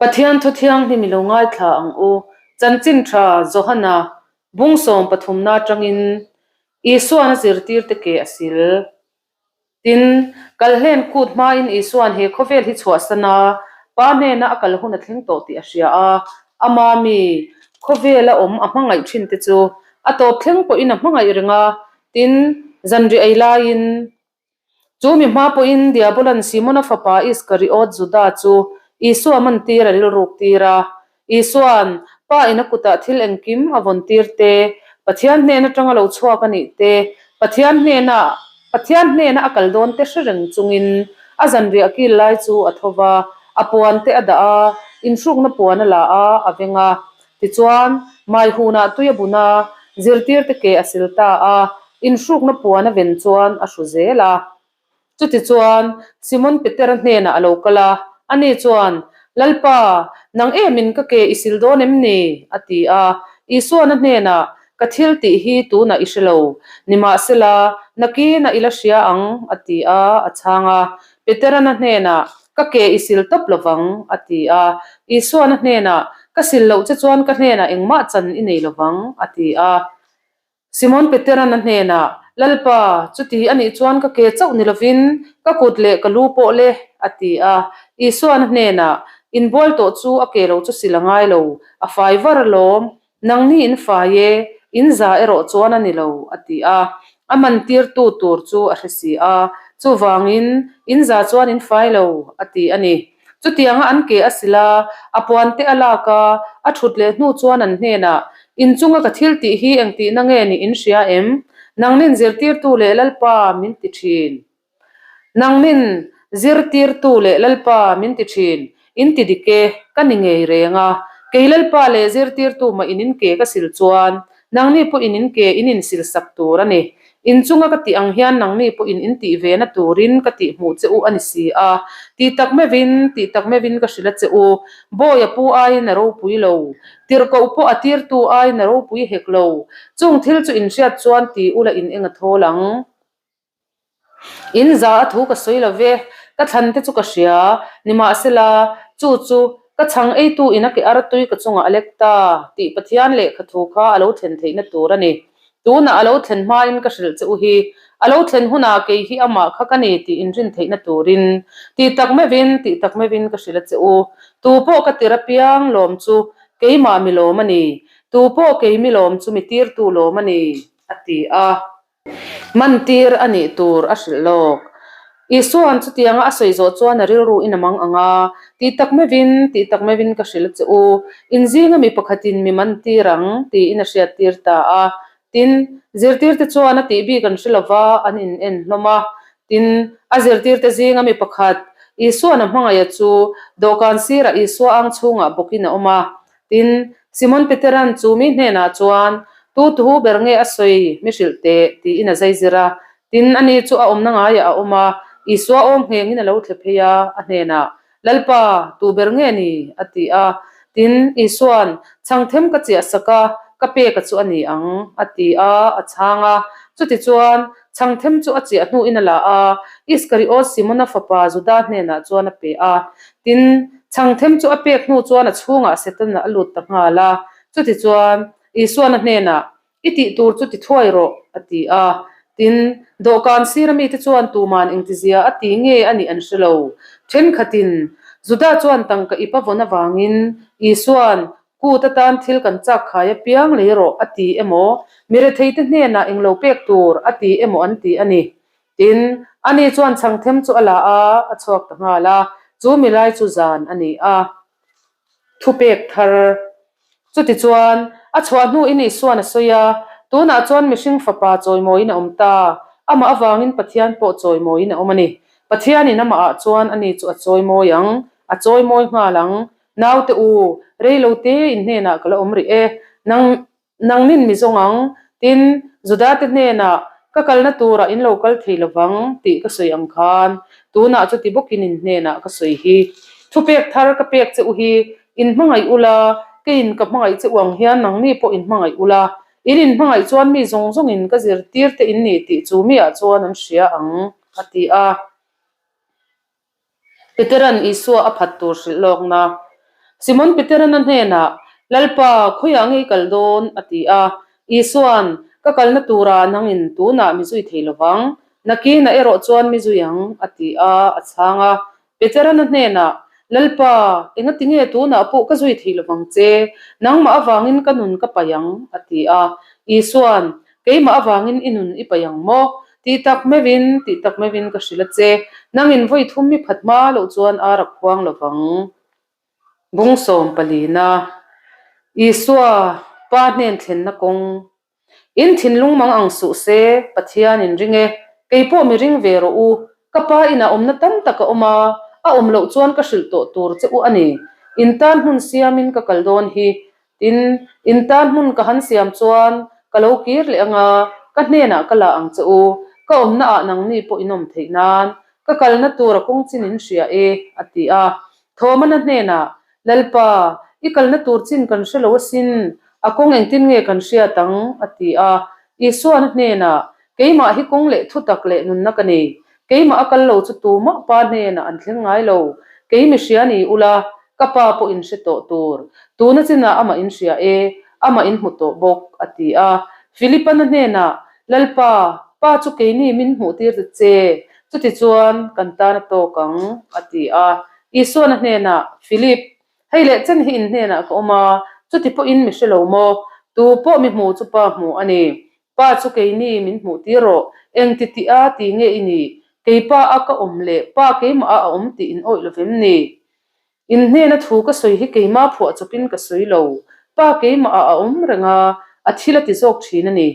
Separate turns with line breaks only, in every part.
Pathian thu thianghlim i lo ngaithla ang u. Chanchin tha Johana bung sawm pathumna atangin Isuan a zirtirte ke a sil. Tin, kalhlen kut hmain Isuan he khawvel hi chhuahsan a, Pa hnena a kal hun a thleng tawh tih a hria a. Ama mi, khawvela awm a hmangaih thinte chu a tawp thleng pawhin a hmangaih reng a. Tin, zanriah ei laiin Chu mi hma pawhin Diabolan Simona fapa Iskariot Juda chu Isua mantir a rilruk tir a. Isua'n Pa in a kutah thil engkim a vawn tir te, Pathian hnen atanga lo chhuak a nih te, Pathian hnena Pathian hnena a kal dawn te hre reng chungin a zanriah kil lai chu a tho va, a puan te a dah a, inhrukna puan a la a, a veng a. Tichuan, mai hunah tui a bun a, zirtirte ke a sil ta a, inhrukna puan a ven chuan a hru zel a. Chutichuan, Simon Petera hnenah a lo kal a, ani chuan, Lalpa, nang emin ka ke i sil dawn em ni? a ti a. Isuan a hnenah, Ka thil tih hi tunah i hre lo, nimahsela, nakinah i la hria ang, a ti a, a chhang a. Petera'n a hnenah, Ka ke i sil tawp lo vang, a ti a. Isuan a hnenah, Ka sil loh che chuan ka hnenah engmah chan i nei lo vang, a ti a. Simon Petera'n a hnenah, Lalpa, chuti a nih chuan ka ke chauh ni lovin ka kut leh ka lu pawh le, a ti a. Isuan a hnenah, Inbual tawh chu a ke lo chu sil a ngai lo, a fai var alawm, Nangni in fai e, in za erawh chuan a ni lo, a ti a. A man tirtu tur chu a hre si a, chuvangin, In za chuan in fai lo, a ti a ni. Chutianga an ke a sil a, a puan te a lak a, a thut leh hnu chuan an hnenah, In chunga ka thil tih hi engtihna nge nih in hria em? Nangnin zirtirtu leh Lalpa min ti thin. Nangnin zirtirtu leh Lalpa min ti thin, in ti dik e, ka ni ngei reng a. Kei Lalpa leh zirtirtu mah in in ke ka sil chuan, nangni pawh in in ke in insil sak tur a ni. In chunga ka tih ang hian nangni pawh in in tih ve na turin ka tih hmuh che u a ni si a. Tih tak meuhin, tih tak meuhin ka hrilh a che u. Bawi a pu aiin a ropui lo. Tirhkoh pawh a tirtu aiin a ropui hek lo. Chung thil chu in hriat chuan ti ula in eng a thawl ang. In za a thu ka sawi lo ve, ka thlan te chu ka hria, nimahsela, chu chu ka chhang eitu in a ke ar tui ka chungah a lek ta tih Pathian lehkha thu kha a lo thlen theihna tur a ni. Tunah a lo thlen hmain ka hrilh che u hi, a lo thlen hunah kei hi amah kha ka ni tih inrin theihna turin tih tak meuhin, tih tak meuhin ka hrilh a che u. Tu pawh ka tir apiang lawm chu keimah mi lawm a ni, tu pawh kei mi lawm chu mi tirtu lawm a ni, a ti a. Mantir a nih tur a hrilh lawk. Isua'n chutianga a sawi zawh chuan a rilru in a mang ang a, Tih tak meuhin, tih tak meuhin ka hrilh che u, in zinga mi pakhatin mi mantir ang, tiin a hriattir ta a. Tin, zirtirte chuan a tih bik an hre lo va, an in en hlawm a. Tin, a zirtirte zinga mi pakhat, Isua'n a hmangaih a chu, dawhkan sirah Isua ang chhungah bawkin a awm a. Tin, Simon Petera'n chu mi hnenah chuan, Tu tuhu ber nge a sawi mi hrilh teh? tiin a zai zir a. Tin, ani chu a awmna ngaiah a awm a, Isua awm nghengin a lo thle phei a, a hnenah, Lalpa, tu ber nge ni? a ti a. Tin, Isua'n, Chhangthem ka chiah sak a, ka peka chu a ni ang, a ti a, a chhang a. Chutichuan, Chhangthem chu a chiah hnuin a la a, Iskariot Simona fapa Juda hnenah chuan a pe a. Tin, Chhangthem chu a pek hnu chuan a chhungah Setana a lut ta nghal a. Chutichuan, Isuan a hnenah, I tih tur chu ti thuai rawh, a ti a. Tin, dawhkan sira mite chuan tuman engtizia a ti nge a nih an hre lo. Thenkhatin, Juda chuan tangka ip a vawn avangin Isuan, Kut atan thil kan chak khai apiang lei rawh, a ti emaw, mi retheite hnenah englo pek tur, a ti emaw an ti a ni. Tin, ani chuan chhangthem chu a la a, a chhuak ta nghal a, chu milai chu zan a ni a. Thupek thar. Chutichuan, a chhuah hnuin Isuan a sawi a, Tunah chuan mihring fapa chawimawiin a awm ta, amah avangin Pathian pawh chawimawiin a awm a ni. Pathianin amahah chuan ani chu a chawimawi ang, a chawimawi nghal ang, Naute u, rei lo te in hnenah ka la awm rih e, nang nangnin mi zawng ang, tin, Judate hnenah ka kalna turah in lo kal thei lo vang tih ka sawi ang khan, tunah chuti bawkin in hnenah ka sawi hi. Thupek thar ka pek che u hi, in hmangaih ula, keiin ka hmangaih che u ang hian nangni pawh in hmangaih ula, in inhmangaih chuan mi zawng zawngin ka zirtirte in ni tih chu miah chuan an hria ang, a ti a. Petera'n Isua a phat tur hrilh lawkna. Simon Peteran a hnenah, Lalpa, khawiah nge i kal dawn? a ti a. Isuan, Ka kalna turah nangin tunah mi zui thei lovang, nakinah erawh chuan mi zui ang, a ti a, a chhang a. Peteran a hnenah, Lalpa, engati nge tunah pawh ka zui thei lovang che? Nangmah avangin ka nun ka paih ang, a ti a. Isuan, Keimah avangin i nun i paih ang maw? Tih tak meuhin, tih tak meuhin ka hrilh a che. Nangin vawi thum mi phat hma loh chuan ar a khuang lovang. Bung sawm palina, Isua Pa hnen thlenna kawng. In thinlung mang ang suh se, Pathian in ring e, kei pawh mi ring ve rawh u, ka pa inah awmna tam tak a awm a, a awm loh chuan ka hrilh tawh tur che u a ni. In tan hmun siamin ka kal dawn hi, tin, in tan hmun ka han siam chuan ka lo kir leh ang a, ka hnenah ka la ang che u, ka awmna ah nangni pawh in awm theih nan, ka kalna tur a kawng chin in hria e, a ti a. Thawmana hnenah, Lalpa, i kalna tur chin kan hre lo asin, a kawng engtin nge kan hriat ang? a ti a. Isuan a hnenah, Keimah hi kawng leh thutak leh nunna ka nei. Keimah a kal lo chu tumah Pa hnenah an thleng ngai lo. Kei mi hria ni ula, ka Pa pawh in hre tawh tur. Tuna chinah amah in hria e, amah in hmu tawh bawk, a ti a. Philipan a hnenah, Lalpa, Pa chu keini min hmuhtir ta che, chutichuan kan tan a tawk ang, a ti a. Isuan a hnenah, Philip, hei leh chen hi in hnenah ka awm a, chuti pawhin mi hre lo maw? Tu pawh mi hmu chu Pa hmu a ni. Pa chu keini min hmuh tir rawh, eng ti tih a ti nge i nih? Kei Pa a ka awm leh Pa keimah a a awm tih in awih lovem ni? In hnena thu ka sawi hi keimah phuah chawpin ka sawi lo. Pa keimah ah a awm reng a, a thil a ti zawk thin a ni.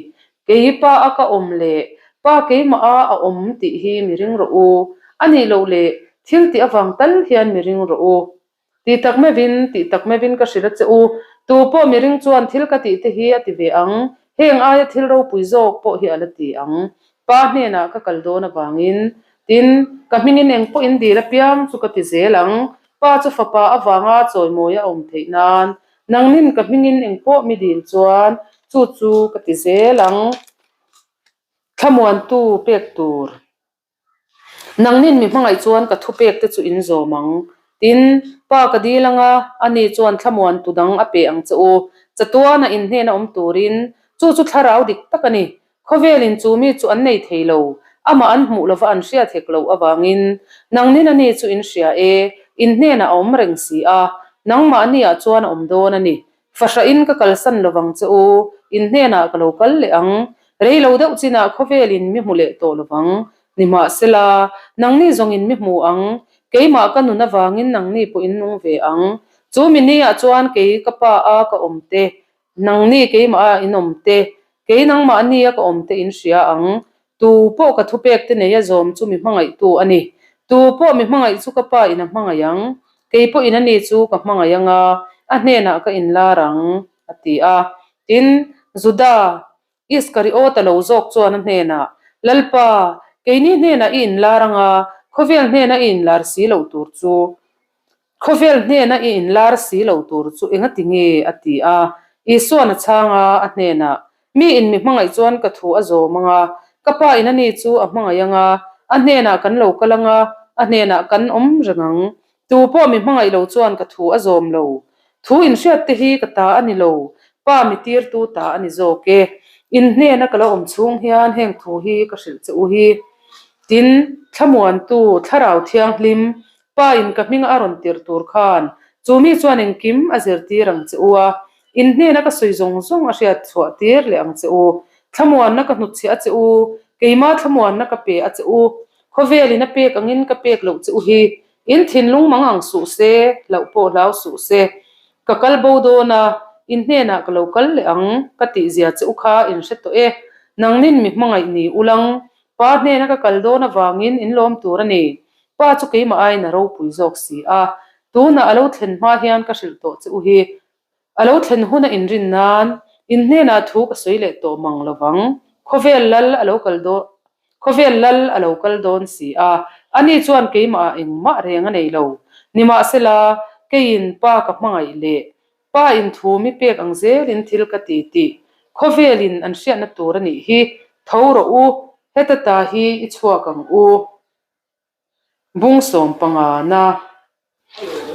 Kei pa a ka awm leh pa keimah a a awm tih hi mi ring rawh u. A nih loh leh thil tih avang tal hian mi ring rawh u. Tih tak meuhin, tih tak meuhin ka hrilh a che u. Tu pawh mi ring chuan thil ka tih te hi a ti ve ang. Heng aia thil ropui zawk pawh hi a la ti ang. Pa hnenah ka kal dawn avangin, tin, ka hmingin eng pawhin dil apiang chu ka ti zel ang. Pa chu fapa avanga chawimawi a awm theih nan, nangnin ka hmingin eng pawh mi dil chuan chu chu ka ti zel ang. Thlamuantu pek tur. Nangnin mi hmangaih chuan ka thupek te chu in zawm ang. Tin, Pa ka dil ang a, ani chuan thlamuantu dang a pe ang che u. Chatuana in hnena awm turin, chu chu thlarau dik tak a ni. Khawvelin chu mi chu an nei thei lo, amah an hmuh lova an hriat hek loh avangin, nangnin ani chu in hria e, in hnenah a awm reng si a, nangmahniah chuan a awm dawn a ni. Fahrahin ka kalsan lovang che u, in hnenah ka lo kal leh ang. Rei lo deuh chinah khawvelin mi hmu leh tawh lovang. Nimahsela, nangni zawngin mi hmu ang, keimah ka nun avangin nangni pawh in nung ve ang. Chu mi niah chuan kei ka pa a ka awm te, Nangni keimah a in awm te, kei nangmahni a ka awm te in hria ang. Tu pawh ka thupek te nei a zawm chu mi hmangaihtu a ni. Tu pawh mi hmangaih chu ka pa in a hmangaih ang. Kei pawh in a ni chu ka hmangaih ang a, a hnenah ka inlar ang, a ti a. Tin, Juda, Iskariota lo zawk chuan a hnenah, Lalpa, keini hnenah i inlar ang a, khawvel hnena i inlar si loh tur chu, khawvel hnena i inlar si lo tur chu engati nge? a ti a. Isuan a chhang a, a hnenah, Mi in mi hmangaih chuan ka thu a zawm ang a, ka pa in ani chu a hmangaih ang a, a hnenah kan lo kal ang a, a hnenah kan awm reng ang. Tu pawh mi hmangaih lo chuan ka thu a zawm lo. Thu inhriat te hi ka ta a ni lo, pa mi tirtu ta a ni zawk e. In hnena ka lo awm chhung hian heng thu hi ka hrilh che u hi. Tin, Thlamuantu, Thlarau Thianghlim, Pa in ka hminga a rawn tirh tur khan chu mi chuan engkim a zirtir ang che u a, in hnena ka sawi zawng zawng a hriat chhuah tir leh ang che u. Thlamuanna ka hnutchhiah a che u, keima thlamuanna ka pe a che u. Khawvelin a pek angin ka pek loh che u hi. In thinlung mang ang suh se, hlauh pawh hlau suh se. Ka kal bo dawn a, in hnenah ka lo kal leh ang, ka tih zia che u kha in hre tawh e. Nangnin mi hmangaih ni ulang, Pa hnena ka kal dawn avangin in lawm tur a ni. Pa chu keimah aiin a ropui zawk si a. Tunah a lo thlen hma hian ka hrilh tawh che u hi. A lo thlen huna inrin nan, in hnenah thu ka sawi leh tawh mang lo vang. Khawvel lal a lo kal dawn Khawvel lal a lo kal dawn si a, ani chuan keimah ah engmah reng a nei lo. Nimahsela, keiin Pa ka hmangaih leh Pa in thu mi pek ang zelin thil ka ti tih khawvelin an hriatna tur a nih hi. Tho rawh u, heta ta hi i chhuak ang u. Bung sawm panga na.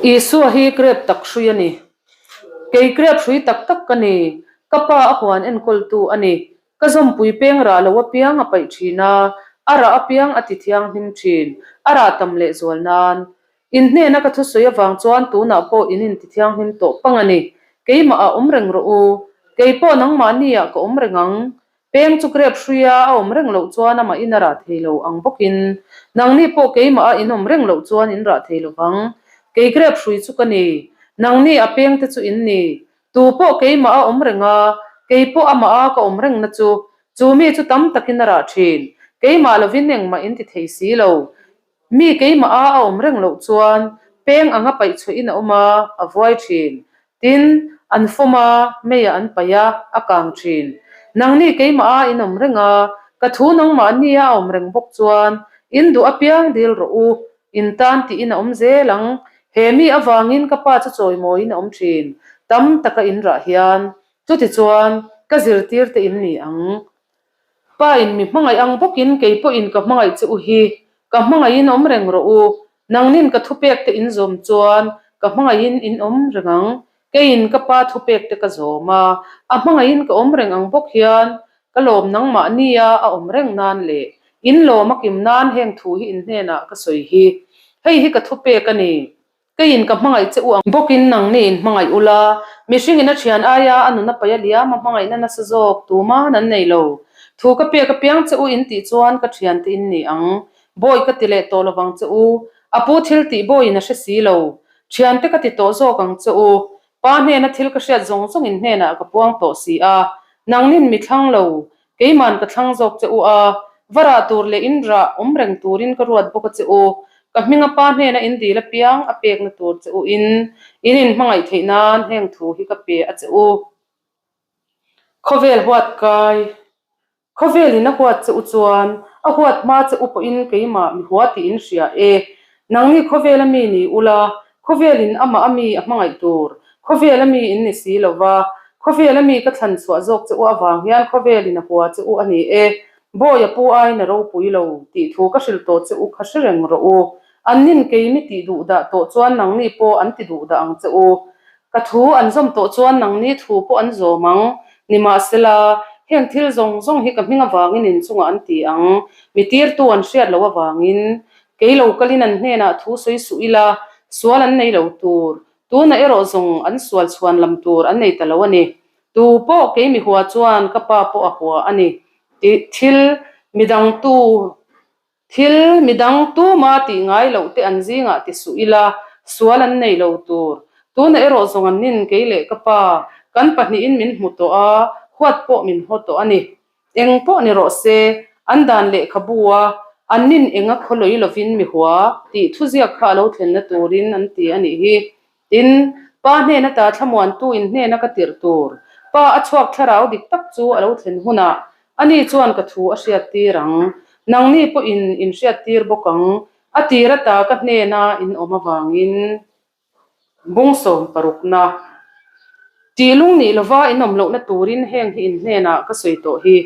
Isua hi grep tak hrui a ni. Kei grep hrui tak tak ka ni. Ka pa a huan enkawltu a ni. Ka zawmpui peng rah lo apiang a paih thin a, a rah apiang a ti thianghlim thin, a rah tam lehzual nan. In hnena ka thusawi avang chuan tunah pawh in inti thianghlim tawh pang a ni. Keimah ah awm reng rawh u. Kei pawh nangmahniah ka awm reng ang. Peng chu grep hruia a awm reng loh chuan amah in a rah thei lo ang bawkin nangni pawh keimah a in awm reng loh chuan in rah thei lo vang. Kei grep hrui chu ka ni. Nangni a peng te chu in ni. Tu pawh keimah a awm reng a, kei pawh amah a ka awm rengna chu, chu mi chu tam takin a rah thin. Keimah lovin engmah in ti thei si lo. Mi keimah a a awm reng loh chuan peng anga paih chhuahin a awm a, a vuai thin. Tin, an fawm a, meiah an paih a, a kang thin. Nangni keimah a in awm reng a, ka thu nangmahni a a awm reng bawk chuan in duh apiang dil rawh u, in tan tiin a awm zel ang. He mi avangin ka pa chu chawimawiin a awm thin, tam taka in rah hian. Chutichuan, ka zirtirte in ni ang. Pa in mi hmangaih ang bawkin kei pawhin ka hmangaih che u hi, ka hmangaihin awm reng rawh u. Nangnin ka thupek te in zawm chuan ka hmangaihin in awm reng ang. Keiin ka pa thupek te ka zawm a, a hmangaihin ka awm reng ang bawk hian ka lawm nangmahnia a awm reng nan leh in lawm a kim nan heng thu hi in hnenah ka sawi hi. Hei hi ka thupek a ni. Keiin ka hmangaih che u ang bawkin nangni in hmangaih ula, mihringin a thian aia a nun a paih a liam a hmangaihna nasa zawk tuman an nei lo. Thu ka pek apiang che u in tih chuan ka thiante in ni ang. Bawi ka ti leh tawh lovang che u. A pu thil tih bawiin a hre si lo. Thiante ka ti tawh zawk ang che u. Pa hnena thil ka hriat zawng zawng in hnenah ka puang tawh si a. Nangnin mi thlang lo. Keiman ka thlang zawk che u a, va rah tur leh in rah awm reng turin ka ruat bawk a che u. Ka hminga pa hnena in dil apiang a pekna tur che u in, in inhmangaih theih nan heng thu hi ka pe a che u. Khawvel huat kai. Khawvel in a huat che u chuan, a huat hma che u pawhin keimah mi hua tih in hria e. Nangni khawvel a mi ni ula, Khawvelin amah a mi a hmangaih tur, khawvel a mi in ni si lo va, khawvel a mi ka thlan chhuah zawk che u avang hian khawvelin a hua che u a ni e, Bawi a pu aiin a ropui lo, tih thu ka hrilh tawh che u kha hre reng rawh u. Annin kei mi tih duh dah tawh chuan nangni pawh an ti duh dah ang che u. Ka thu an zawm tawh chuan nangni thu pawh an zawm ang. Nimahsela, heng thil zawng zawng hi ka hming avangin inchungah an ti ang, mi tirtu an hriat loh avangin. Kei lo kalin an hnenah thu sawi suh ila, sual an nei lo tur, tunah erawh zawng an sual chhuan lam tur an nei ta lo a ni. Tu pawh kei mi hua chuan ka pa pawh a hua a ni tih thil midang tu thil midang tuma tih ngai loh te an zingah ti suh ila, sual an nei lo tur. Tunah erawh zawng an nin kei leh ka pa kan pahnihin min hmu tawh a, huat pawh min haw tawh a ni. Eng pawh ni rawh se, an dan lehkhabu a, an nin eng a khawlawi lovin mi hua tih thuziak kha a lo thlenna turin an ti a nih hi. Tin, Pa hnena ta thlamuantu in hnena ka tirh tur, Pa a chhuak thlarau dik tak chu a lo thlen hunah ani chuan ka thu a hriattir ang. Nangni pawhin in hriattir bawk ang, a tir ata ka hnena in awm avangin. Bung 16na. Tih lung nih lova in awm lohna turin heng hi in hnenah ka sawi tawh hi.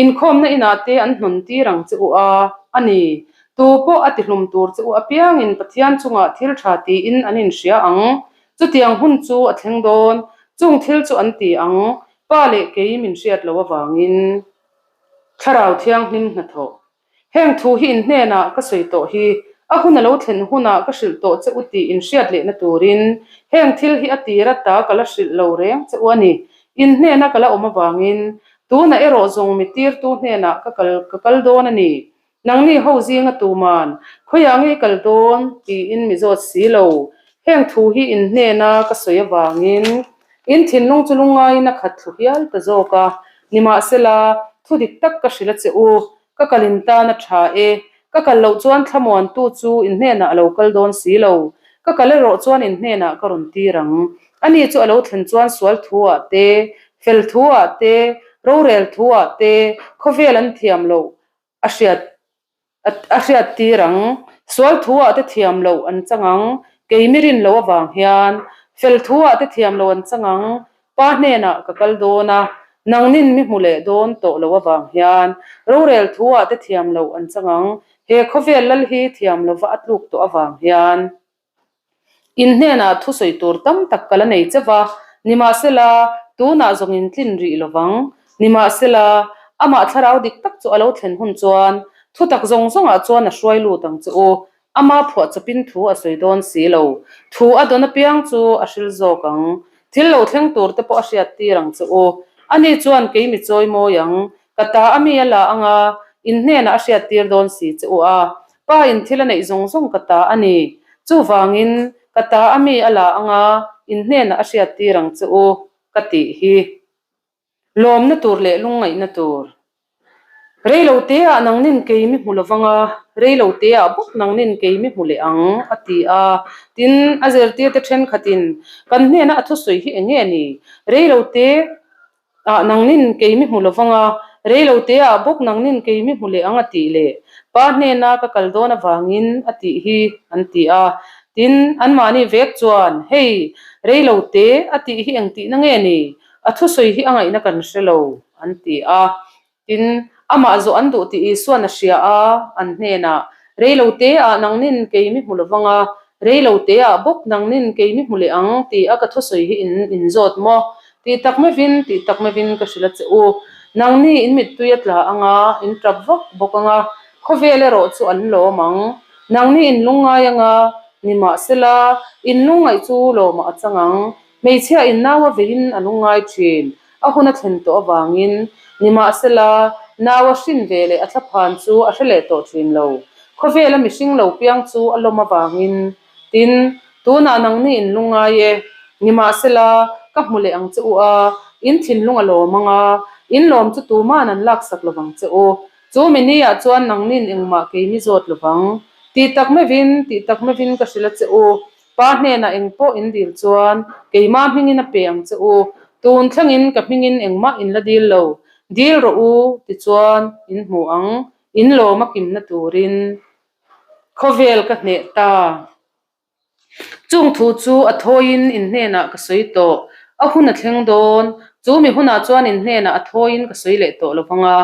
Inkhawmna inah te an hnawn tir ang che u a, a ni. Tu pawh a tihlum tur che u apiangin Pathian chungah thil tha tiin an inhria ang. Chutiang hun chu a thleng dawn. Chung thil chu an ti ang, Pa leh kei min hriat loh avangin. Thlarau Thianghlim hnathawh. Heng thu hi in hnenah ka sawi tawh hi, a hun a lo thlen hunah ka hrilh tawh che u tih in hriat lehna turin heng thil hi a tir ata ka la hrilh lo reng che u a ni. In hnena ka la awm avangin tunah erawh zawng mi tirtu hnenah ka kal ka kal dawn a ni. Nangni ho zinga tuman khawiah ngei kal dawn tiin mi zawt si lo. Heng thu hi in hnena ka sawi avangin in thinlung chu lungngaiin a khat thlu hial ta zawk a. Nimahsela, thu dik tak ka hrilh a che u, ka kal in tan a tha e, ka kal loh chuan thlamuantu chu in hnenah a lo kal dawn si lo, ka kal erawh chuan in hnenah ka rawn tir ang. Ani chu a lo thlen chuan sual thu ah te, fel thu ah te, rorel thu ah te, khawvel an thiam loh a hriat a hriat tir ang. Sual thu ah te thiam loh an chang ang, kei mi rin loh avang hian. Fel thu ah te thiam loh an chang ang, pa hnenah ka kal dawn a, nangnin mi hmu leh dawn tawh loh avang hian. Rorel thu ah te thiam loh an chang ang, he khawvel lal hi thiam lova a tluk tawh avang hian. In hnenah thusawi tur tam tak ka la nei che va, nimahsela, tunah zawng in tlin rih lo vang. Nimahsela, amah thlarau dik tak chu a lo thlen hun chuan thutak zawng zawngah chuan a hruai lut ang che u. Ama phuah chawpin thu a sawi dawn si lo. Thu a dawn apiang chu a hril zawk ang. Thil lo thleng tur te pawh a hriat tir ang che u. Ani chuan kei mi chawi mawi ang, ka ta a mi a la ang a, in hnenah a hriat tir dawn si che u a. Pa in thil a neih zawng zawng ka ta a ni. Chuvangin, ka ta a mi a la ang a, in hnenah a hriat tir ang che u, ka tih hi. Lawmna tur leh lungngaihna tur. Reilo teah nangnin kei mi hmu lovang a, reilo teah bawk nangnin kei mi hmu leh ang, a ti a. Tin, a zirtirte thenkhatin, Kan hnena a thusawi hi eng nge ni? Reilo teah nangnin kei mi hmu lovang a, reilo teah bawk nangnin kei mi hmu leh ang a tih leh Pa hnena ka kal dawn avangin a tih hi, an ti a. Tin, anmahni vek chuan, Hei, reilo te a tih hi eng tihna nge ni? A thusawi hi a ngaihna kan hre lo, an ti a. Tin, amah zawh an duh tih Isua'n a hria a, an hnenah, Reilo teah nangnin kei mi hmu lovang a, reilo teah bawk nangnin kei mi hmu leh ang, ti a ka thusawi hi in inzawt maw? Tih tak mevin, tih tak mevin ka hrilh a che u. Nangni in mittui a tla ang a, in tap vak bawk ang a, khawvel erawh chu an lawm ang. Nangni in lungngai ang a, nimahsela, in lungngaih chu lawmah a chang ang. Hmeichhia in nau a veiin a lungngai thin. A hun a thlen tawh avangin nimahsela nau a hrin ve leh a thlaphan chu a hre leh tawh thin lo. Khawvela mihring lo piang chu a lawm avangin tin, tunah nangni in lungngai e. Nimahsela ka hmu leh ang che u a, in thinlung a lawm ang a, in lawm chu tuman an laksak lovang che u. Chu mini-ah chuan nangnin engmah keimi zawt lovang. Tih tak mevin, tih tak mevin ka hrilh a che u. Pa hnenah eng pawh in dil chuan keimah hmingin a pe ang che u, tun thlengin ka hmingin engmah in la dil lo, dil rawh u tichuan in hmu ang, in lawm a kimna turin khawvel ka hneh ta. Chung thu chu a thawiin in hnenah ka sawi tawh, a hun a thleng dawn, chu mi hunah chuan in hnenah a thawiin ka sawi leh tawh lo vang a,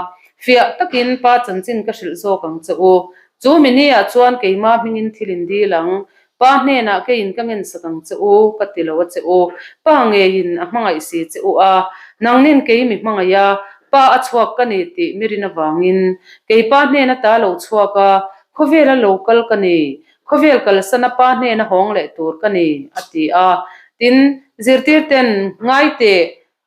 fiah takin pa chanchin ka hrilh zawk ang che u, chu mi niah chuan keimah hmingin thil in dil ang, Pa hnenah keiin ka ngensak ang che u, ka ti lo a che u. Pa ngeiin a hmangaih si che u a, nangnin kei mi hmangaih a, Pa a chhuak ka ni tih mi rin avangin kei Pa hnena ta lo chhuak a, khawvela lo kal ka ni, khawvel kalsana Pa hnena hawng leh tur ka ni, a ti a. Tin, zirtirten, Ngai teh,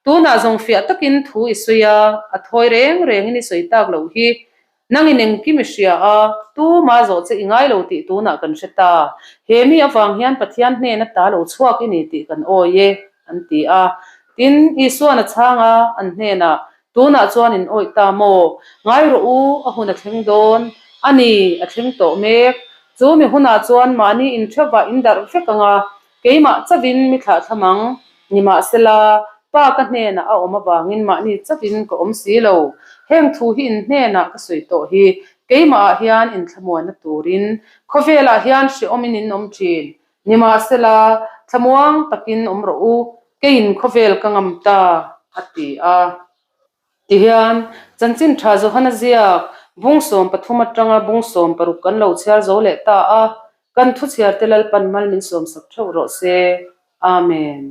Tunah zawng fiah takin thu i sawi a, a thawi reng rengin i sawi tak loh hi. Nangin engkim i hria a, tuma zawh che i ngai lo tih tunah kan hre ta. He mi avang hian Pathian hnena ta lo chhuak i ni tih kan awi e, an ti a. Tin, Isuan a chhang a, an hnenah, Tunah chuan in awih ta maw? Ngai rawh u, a hun a thleng dawn. A ni, a thleng tawh mek. Chu mi hunah chuan mahni intheuhvah in darh vek ang a, Keimah chavin mi thlah thlam ang, nimahsela, Pa ka hnenah a awm avangin mahni chavin ka awm si lo. Heng thu hi in hnenah ka sawi tawh hi, keimahah hian inthlamuanna turin khawvelah hian hrehawmin in awm thin. Nimahsela, thlamuang takin awm rawh u, keiin khawvel ka ngam ta, a ti a. Tihian, chanchin tha Johana ziak bung 13 atanga bung 16 kan lo chhiar zo leh ta a, kan thuchhiarte Lalpan mal min sawmsak theuh rawh se. Amen.